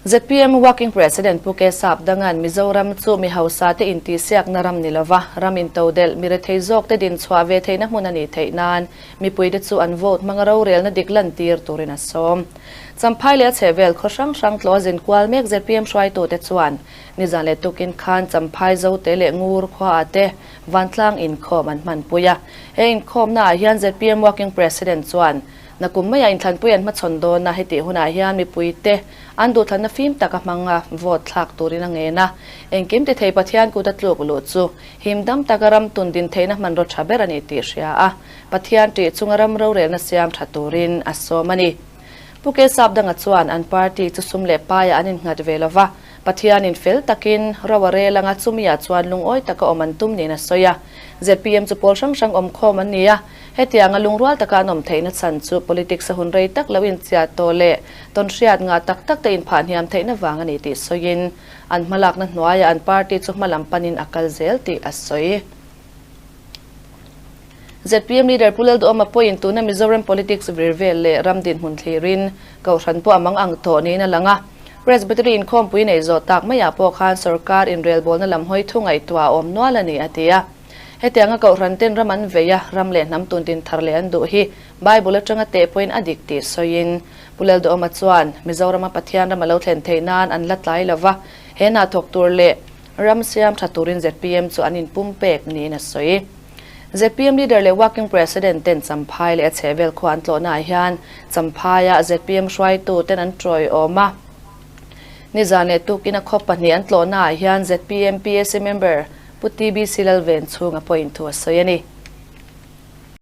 ZPM Working President Pu Kesap Dangan Mizoram chu mi hausa te intihsiakna ram ni lova, ram intodelh mi rethei zawk te dinchhuah ve theihna hmun a nih theih nan mipuite chu an vote hmanga rorelna dik lantir turin a sawm. Champhai leh a chhehvel khaw hrang hrang tlaw a zin kual mek ZPM hruaitute chuan nizan leh tukin khan Champhai Zote leh Ngur khuaah te vantlang inkhawm an hmanpui a. He inkhawmnaah hian ZPM Working President chuan Nakum maiah inthlanpui an hmachhawn dawn a, hetih hunah hian mipuite an duhthlanna fim taka hmanga vote thlak turin a ngen a. Engkim ti thei Pathian kut a tluk luh chu him dam taka ram tun din theihna hmanraw tha ber a ni tih hria a, Pathian ṭih chunga ram rorelna siam tha turin a sawm a ni. Pu Kesapdanga chuan an party chu sum leh paiah an innghat ve lo va, Pathianin fel takin ro a rel anga chumiah chuan lungawi taka awm an tum niin a sawi a. Zpm chu pawl hrang hrang awmkhawm an ni a, hetianga lungrual taka an awm theihna chhan chu politics a hun rei tak lo inchiah tawh leh tawnhriat ngah tak tak te inphah hniam theihna vang a ni tih sawiin an hmalakna hnuaiah an party chu hmalam panin a kal zel tih a sawi. Zpm leader Pu Lalduhawma pawhin tuna Mizoram politics vir vel leh ram dinhmun thlirin Kohhran pawh a mang ang tawh niin a lang a. Presbytery inkhawmpui nei zawh tak maiah pawh khan sorkar inrelbawlna lam hawi thu ngaihtuah a awm nual a ni, a ti a. Hetianga Kohhran ten ram an vei a, ram leh hnam tun din thar leh an duh hi Bible atanga teh pawhin a dik tih sawiin Pu Lalduhawma chuan Mizorama Pathian ram a lo thlen theih nan an la tlai lova, he hna thawk tur leh ram siam tha turin zpm chu an inpumpek niin a sawi. Zpm leader leh working president ten Champhai leh a chhehvel khua an tlawhnaah hian Champhaia zpm hruaitu ten an tawiawm a. Nizan leh tukin a khaw pahnih an tlawhnaah hian zpm PAC member Pu TBC Lalven chhunga pawhin thu a sawi a ni.